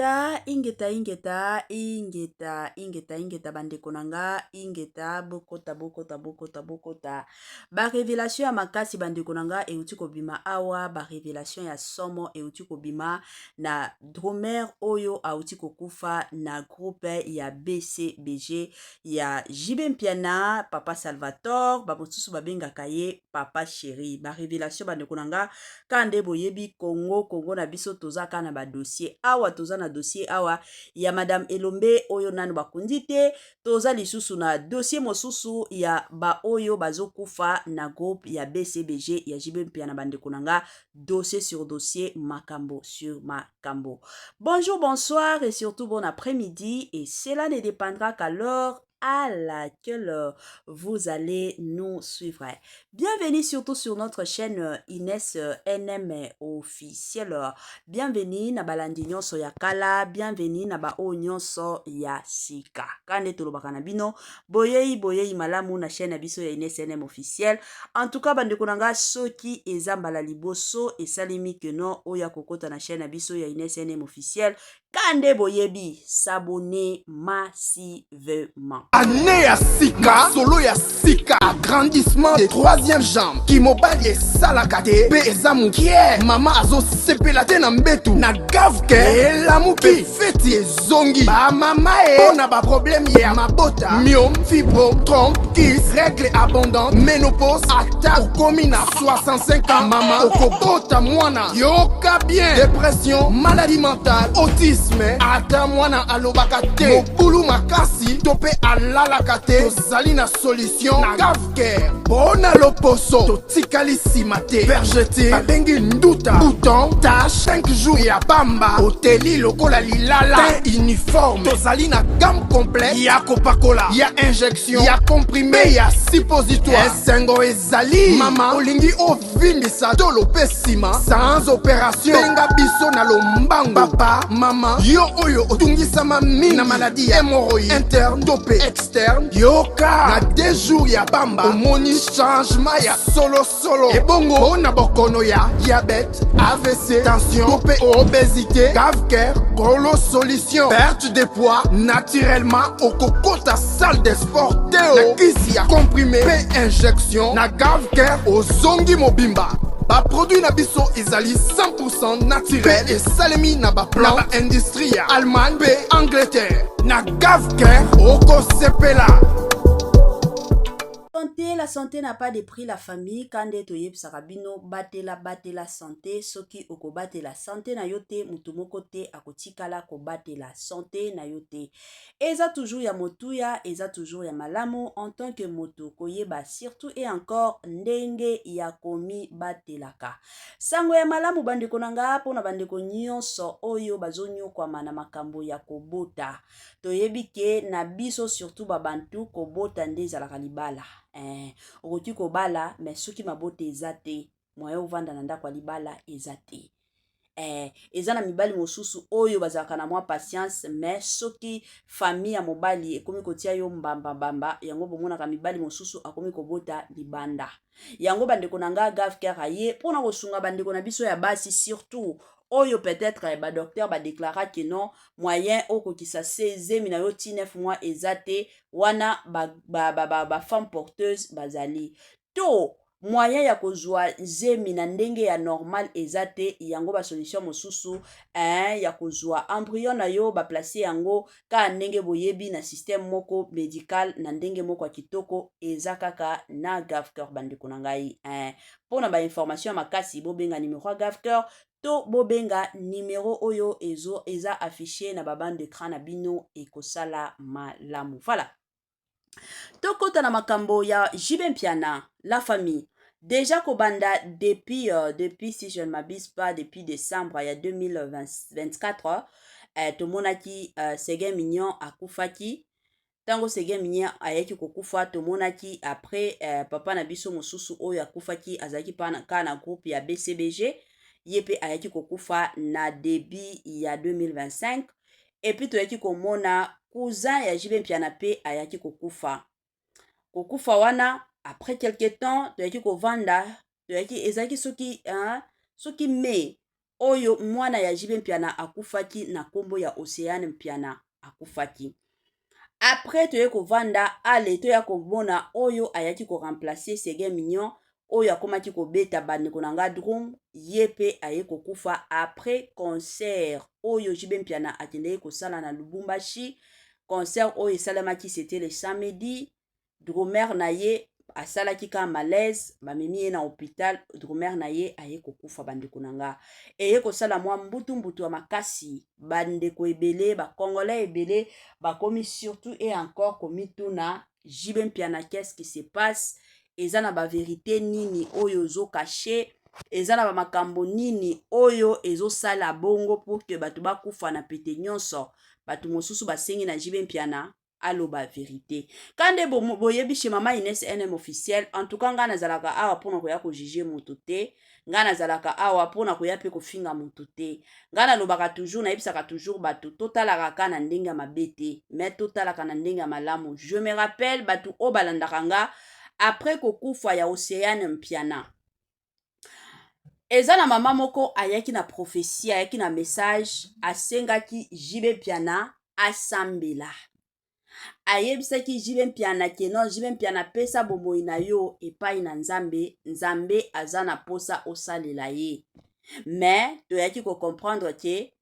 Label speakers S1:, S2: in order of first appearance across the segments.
S1: Ingeta, ingeta, ingeta, ingeta, ingeta, ingeta, bandeko na nga, ingeta, bokota, bokota, bokota, bokota. Ba révélation ya makasi bandeko na nga euti kobima awa, ba révélation ya somo euti kobima na drummer oyo auti kokufa na groupe ya BCBG ya JB Mpiana, Papa Salvatore, ba mosusu babengaka ye Papa Chéri. Ba révélation bandeko na nga, kaka nde boyebi Congo, Congo na biso toza kaka na ba dossier awa, toza na dossier awa ya Madame Elombe oyo nanu bakundi te, toza lisusu na dossier mosusu ya ba oyo bazokufa na groupe ya BCBG ya JB Mpiana. Bandeko na nga, dossier sur dossier, makambo sur makambo. Bonjour, bonsoir et surtout bon après-midi, et cela ne dépendra qu'à l'heure à laquelle vous allez nous suivre. Bienvenue surtout sur notre chaîne Inès NM officiel. Bienvenue na balandi nyonso ya kala, bienvenue na ba oyo nyonso ya sika. Kande tolobaka na bino, boyei boyei malamu na chaîne na biso ya Inès NM officiel. En tout cas, bandeko na nga, soki eza mbala liboso esalemi que non oya kokota na chaîne na biso ya Inès NM officiel, kande boyebi, s'abonner massivement.
S2: Année ya sika, solo ya sika, agrandissement de troisième jambe, kimobali esalaka te mpe eza mokie, mama azosepela te na mbetu na gavke elamuki, feti ezongi bamama e mpo na baproblème ya mabota, myome, fibrome, trompe, kyste, règle abondante, ménopause. Ata okomi na 65 ans, mama okobota mwana, yoka bien, dépression, maladie mentale, autisme, ata mwana alobaka te, mobulu makasi to mpe alalaka te, tozali na solution na Gavcare. Mpo na loposo totikali nsima te, vergeture babengi nduta, bouton, tache, 5 jours ya pamba oteli lokola lilala, teint uniforme. Tozali na gamme complète ya kopakola, ya injection, ya comprimé, ya suppositoire. Esengo ezali, mama olingi ovimbisa tolo mpe nsima sans opération, benga biso na lombango. Papa, mama, yo oyo otungisama mingi na maladie ya hémorroïde interne to mpe externe, yoka, na 2 jours ya pamba omoni changement ya solosolo. Ebongo mpo na bokono ya diabète, AVC, tension to mpe obésité, Gavcare kolo solution. Perte de poids naturellement, okokota salle de sport te o, na kisi ya comprimé mpe injection na Gavcare ozongi mobimba. Baproduit na biso ezali 100 naturel mpe esalemi na baplan na baindustrie ya Allemagne mpe Angleterre. Na Gavcare okosepela.
S1: Santé, la santé n'a pas de prix, la famille. Kande toyebisaka bino, batela, batela santé. Soki okobatela santé na yo te, motu moko te akotikala kobatela santé na yo te. Eza toujours ya motuya, eza toujours ya malamu en tant que moto koyeba surtout et encore ndenge ya komibatelaka. Sango ya malamu, bandeko na nga, mpona bandeko nyonso oyo bazonyokwama na makambo ya kobota. Toyebi ke na biso, surtout babantu, kobota nde ezalaka libala. Okoki kobala, mais soki mabota eza te, moyen ovanda na ndako ya libala eza te. Eza na mibali mosusu oyo bazalaka na mwa patience, mais soki famille ya mobali ekomi kotia yo mbambambamba, yango bomonaka mibali mosusu akomi kobota libanda. Yango, bandeko na nga, Gavcare aye mpona kosunga bandeko na biso ya basi, surtout oyo peut-être badocteur badéclara ke non, moyen okokisa se zemi na yo ti 9 mois eza te. Wana bafemme ba porteuse bazali to moyen ya kozwa zemi na ndenge ya normal eza te. Yango basolution mosusu ya kozwa embryon na yo, baplace yango kaka ndenge boyebi na système moko médical, na ndenge moko ya kitoko, eza kaka na Gavcare, bandeko na ngai. Mpona bainformation ya makasi, bobenga numero ya Gavcare to bobenga numero oyo eza affiché na babande d'écran na bino, ekosala malamu. Voilà, tokɔta na makambo ya JB Mpiana, la famille. Déjà kobanda depuis, si je ne m'abuse pas, depuis décembre ya 2024, tomonaki Seguin Mignon akufaki. Ntango Seguin Mignon ayaki kokufa, tomonaki après papa na biso mosusu oyo akufaki, azalaki kaka na groupe ya BCBG, ye mpe ayaki kokufa na début ya 2025. Et puis toyaki komona cousin ya JB Mpiana mpe ayaki kokufa. Kokufa wana, après quelque temps toyaki kovanda, toyaki, ezalaki soki, hein, soki mai. oyo mwana ya JB Mpiana akufaki na nkombo ya Oceane Mpiana akufaki. Après toye kovanda ale toya komona oyo ayaki ko remplacer Seguin Mignon oyo akomaki kobeta bandeko na nga drum, ye pe aye kokufa après concert oyo JB Mpiana akendeki kosala na Lubumbashi. Concert oyo esalemaki c'était le samedi. Drummer na ye asalaki kaka malaise, bamemi ye na hôpital, drummer na ye aye kokufa. Bandeko na nga, eye kosala mwa mbutu mbutu ya makasi. Bandeko ebele, ba congolais ebele bakomi surtout et encore komituna JB Mpiana, qu'est-ce qui se passe? Eza na ba vérité nini oyo ozocacher? Eza na bamakambo nini oyo ezosala bongo pour que bato bakufa na pete nyonso? Bato mosusu basengi na JB Mpiana aloba vérité. Ka nde boyebi chez Mama Ines NM officiel, en tout cas ngai nazalaka awa mpona koya kojuger moto te, ngai nazalaka awa mpona koya mpe kofinga moto te. Ngai nalobaka toujours, nayebisaka toujours bato, totalaka ka na ndenge ya mabe te, mais totalaka na ndenge ya malamu. Je me rappelle, bato oyo balandaka nga, après kokufa ya Océane Mpiana, eza na mama moko ayaki na prophétie, ayaki na message, asengaki JB Mpiana asambela. Ayebisaki JB Mpiana que non, JB Mpiana, apesa bomoi na yo epai na Nzambe, Nzambe aza na posa osalela ye. Mais toyaki kocomprendre que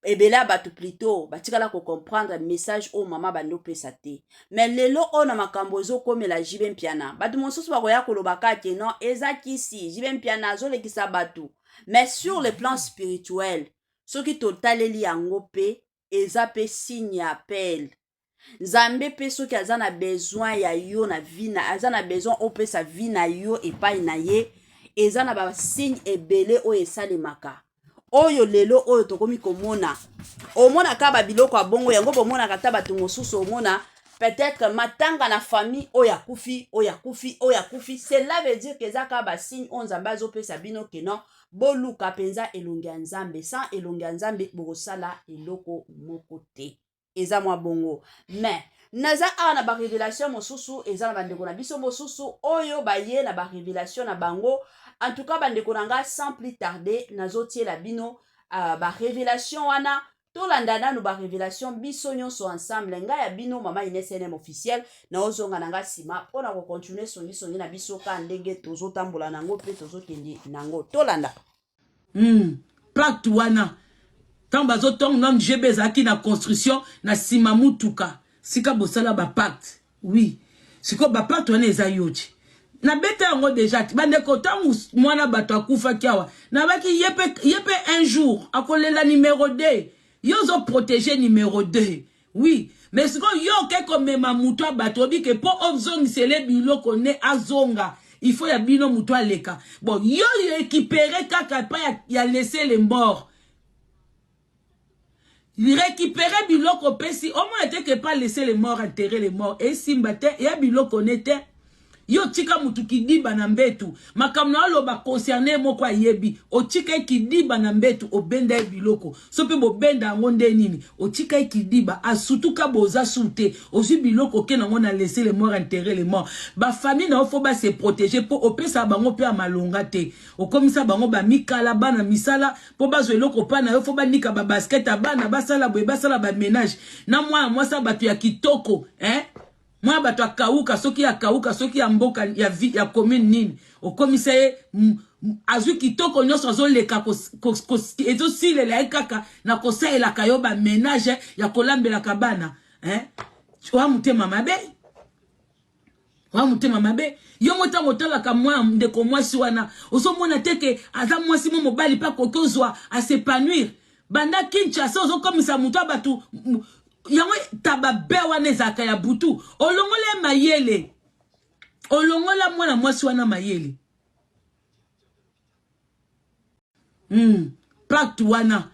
S1: ebele ya bato plutôt batikala kocomprendre message oyo mama bandi opesa te. Mais lelo oyo na makambo ezokomela JB Mpiana, bato mosusu bakoya koloba kaka que non, eza kisi, JB Mpiana azolekisa bato. Mais sur le plan spirituel, soki totaleli yango mpe, eza mpe signe ya appel. Nzambe mpe soki aza na besoin ya yo na vie na, aza na besoin opesa vie na yo epai na ye, eza na basigne ebele oyo esalemaka, oyo lelo oyo tokomi komona. Omonaka babiloko ya bongo yango, bomonaka ata bato mosusu, omona peut-être matanga na famille, oyo akufi, oyo akufi, oyo akufi. Cela veut dire que eza kaka basigne oyo Nzambe azopesa bino que non, boluka mpenza elongi ya Nzambe. Sans elongi ya Nzambe, bokosala eloko moko te. Eza mwa bongo. Mais naza awa na barévélation mosusu, eza na bandeko na biso mosusu oyo baye na barévélation na bango. En tout cas, bandeko na nga, sans plus tarder, nazotiela bino barévélation wana. Tolanda nanu barévélation biso nyonso ensemble. Ngai ya bino Mama Ines NM officiel, naozonga na nga nsima mpona kocontinuer songisongi na biso ka ndenge tozotambola nango mpe tozokende nango. Tolanda.
S3: Pacte wana, ntango bazotonga nanu, GB ezalaki na construction na nsima mutuka, sika bosala bapacte. Oui, sikoyo bapacte wana eza yo ti nabeta yango déjà ti. Bandeko, ntango mwana bato akufaki awa, nabaki ye mpe un jour akolela numéro 2. Yo ozoprotéger numéro 2, oui, mais sikoyo yo oke komema moto ya bato, obike mpo ozongisele biloko ne azonga, il faut ya bino moto aleka. Bon, yo récupéré kaka epai ya laisser les morts, récupérer biloko opesi, omona te que pas laisser les morts enterrer les morts, esimba te. Ya biloko ne te, yo tika mutu kidiba na mbetu. Makambo na oloba concerné moko ayebi. Otika ye kidiba na mbetu, obenda ye biloko, so mpe bobenda yango nde nini? Otika ye kidiba, asutuka, boza su te. Ozwi biloko, oke nango na laisser les morts enterrer les morts. Bafamille na yo faut base protéger, mpo opesa bango mpe ya malonga te. Okomisa bango bamikala, bana misala, mpo bazwa eloko mpa na yo, faut banika babasket ya bana, basala boye, basala baménage na mwana mwasi ya bato ya kitoko, eh? Mwana bato akauka, soki akauka, soki ya mboka ya, vi, ya commune nini, okomisa ye azwi kitoko nyonso, azoleka, ezosilela ye kaka na kosalelaka yo baménage ya kolambelaka bana, eh? Oya motema mabe, oya motema mabe. Yo mo ntango otalaka mwa ndeko mwasi wana, ozomona te que aza mwasi mo mobali mpe akoki ozwa as'épanouir. Banda Kinshasa, ozokomisa moto ya bato yango tababe wana ezalaka ya butu. Olongola ye mayele, olongola mwana mwasi wana mayele. Pacte wana,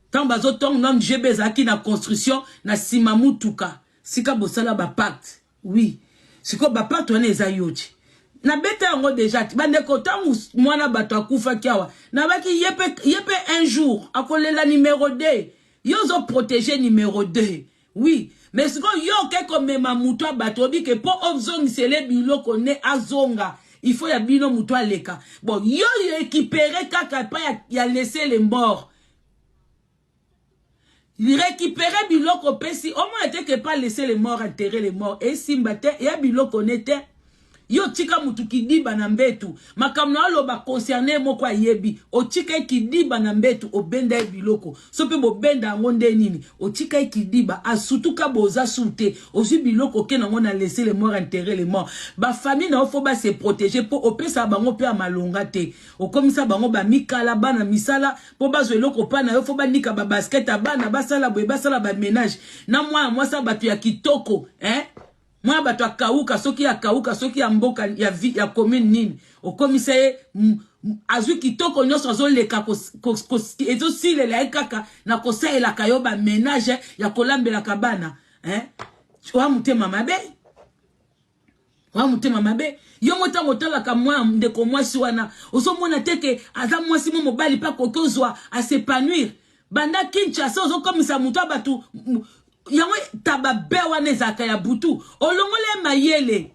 S3: ntango bazotonga nanu, GB ezalaki na construction na nsima mutuka, sika bosala bapacte. Oui, sikoyo bapacte wana eza yo ti nabeta yango déjà ti. Bandeko, ntango mwana bato akufaki awa, nabaki ye mpe un jour akolela numéro 2. Yo ozoprotéger numéro 2, oui, mais sikoyo yo oke komema moto ya bato, obike mpo ozongisele biloko ne azonga, Il faut ya bino moto aleka. Bon, yo récupérer kaka epai ya laisser les morts. Récupérer biloko opesi, omona te ke pas laisser les morts enterrer les morts esimba te, ya biloko ne te. Yo tika mutu kidiba na mbetu, makambo na oloba concerne moko ayebi, otika ye kidiba na mbetu, obenda ye biloko so mpe bobenda yango nde nini, otika ye kidiba asutuka boza su te, ozwi biloko oke nango na laisser les morts enterrer les morts. Bafamille na yo faut base protéger mpo opesaka bango mpe ya malonga te, okomisa bango bamikala bana misala mpo bazwa eloko mpa na yo, faut banika babasket ya bana, basala boye, basala baménage na mwana mwasi ya bato ya kitoko, eh? Mwana bato akauka, soki akauka, soki ya mboka ya, vi, ya commune nini, okomisa ye azwi kitoko nyonso, azoleka ezosilela ye kaka na kosalelaka yo baménage ya kolambelaka bana, eh? Oya motema mabe, oya motema mabe. Yo mo ntango otalaka mwa ndeko mwasi wana, ozomona te ke aza mwasi mo mobali mpe akoki ozwa as'épanouir. Banda Kinshasa ozokomisa moto ya bato yango taba be wana ezalaka ya butu, olongola ye mayele,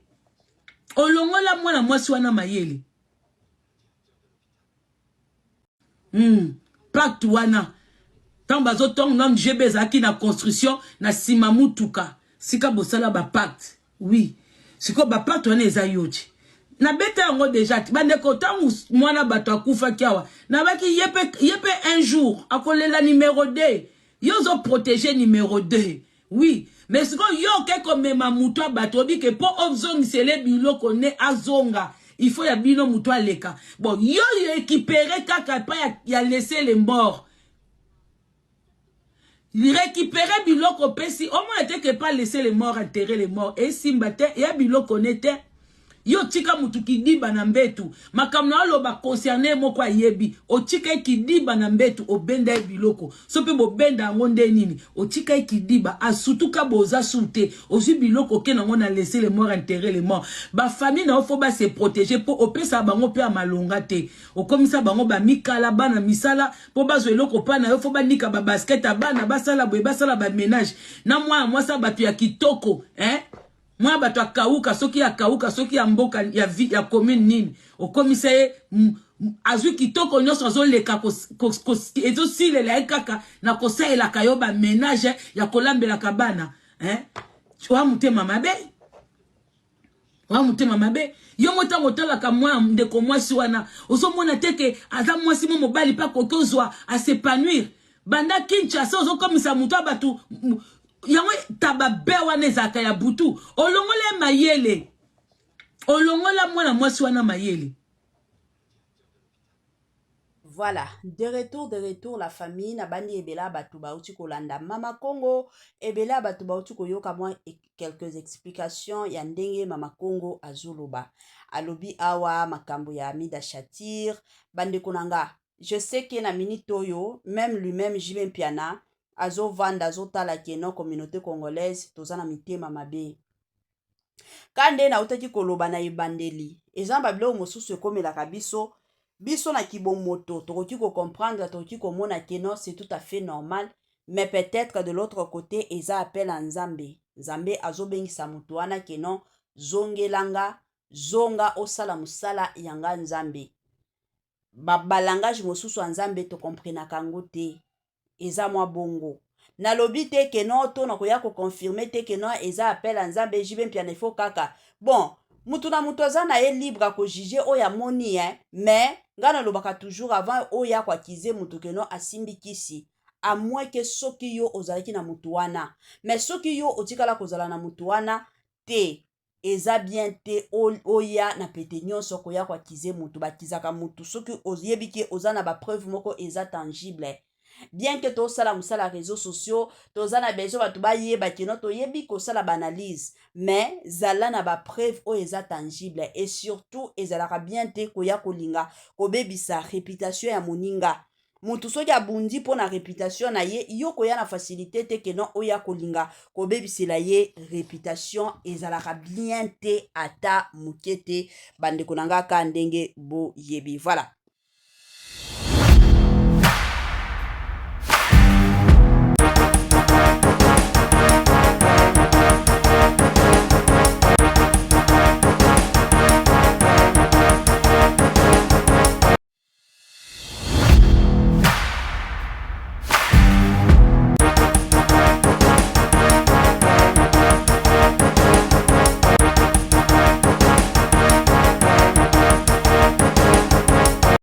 S3: olongola mwana mwasi wana mayele. Pacte wana, ntango bazotonga nanu GB ezalaki na construction na nsima mutuka, sika bosala bapacte. Oui, sikoyo bapacte wana eza yo ti nabeta yango déjà ti. Bandeko, ntango mwana bato akufaki awa, nabaki ye mpe un jour akolela numéro 2. Yo ozoprotéger numéro 2, oui, mais sikoyo yo oke komema moto ya bato, obi ke mpo ozongisele biloko ne azonga, il faut ya bino moto aleka. Bon, yo récupérer kaka epai ya laisser les morts récupérer biloko opesi, omona te ke pas laisser les morts enterrer les morts esimba te, ya biloko ne te. Yo tika mutu kidiba na mbetu, makambo na oloba concerne moko ayebi, otika ye kidiba na mbetu, obenda ye biloko so mpe bobenda yango nde nini, otika ye kidiba asutuka boza su te, ozwi biloko oke nango na laisser les morts enterrer les morts. Bafamille na yo faut base protéger mpo opesaka bango mpe ya malonga te, okomisa bango bamikala bana misala mpo bazwa eloko mpa na yo, faut banika babasket ya bana, basala boye, basala baménage na mwana mwasi ya bato ya kitoko, eh? Mwana bato akauka, soki akauka, soki ya mboka ya, vi, ya commune nini, okomisa ye azwi kitoko nyonso, azoleka ezosilela ye kaka na kosalelaka yo baménage ya kolambelaka bana, eh? Oya motema mabe, oya motema mabe. Yo mo ntango otalaka mwa ndeko mwasi wana, ozomona te ke aza mwasi mo mobali mpe akoki ozwa as'épanouir. Banda Kinshasa ozokomisa moto ya bato yango taba be wana ezalaka ya butu, olongola ye mayele, olongola mwana mwasi wana mayele.
S1: Voilà, de retour, de retour la famille. Na bandi ebele ya bato bauti kolanda Mama Congo, ebele ya bato bauti koyoka mwa quelques explications ya ndenge Mama Congo azoloba. Alobi awa makambo ya Amida Shatir. Bandeko na nga, je sais que na minute oyo, même lui-même JB Mpiana azovanda azotala ke no communauté congolaise toza na mitema mabe. Ka nde nautaki koloba na ebandeli, eza na babiloko mosusu ekomelaka biso, biso na kibomoto tokoki kocomprendre, tokoki komona ke non, c'est tout à fait normal, mais peut-être de l'autre côté eza appel ya Nzambe. Nzambe azobengisa moto wana ke non, zongelanga, zonga osala mosala yanga Nzambe. Balangage mosusu ya Nzambe tokomprenaka yango te, eza mwa bongo. Nalobi te ke non, to nakoya koconfirmer te ke non, eza appel ya Nzambe JB Mpiana. Ifo kaka bon, mutu na mutu aza na ye libre akojuger oyo amoni, hein. Mais ngai nalobaka toujours, avant oyo akoaccuser mutu ke non, asimbi kisi, à moins ke soki yo ozalaki na mutu wana. Mais soki yo otikala kozala na mutu wana te, eza bien te oya na pete nyonso koya koaccuser mutu. Bakizaka mutu soki oyebi ke oza na bapreuve moko eza tangible. Bien ke tosala mosala réseaux sociaux, toza na besoin bato bayeba keno toyebi kosala baanalyse, mais zala na bapreuve oyo eza tangible. Et surtout ezalaka bien te koya kolinga kobebisa réputation ya moninga. Motu soki abundi mpo na réputation na ye, yo koya na facilité te keno oya kolinga kobebisela ye réputation, ezalaka bien te ata moke te. Bandeko na nga, ka ndenge boyebi, voilà.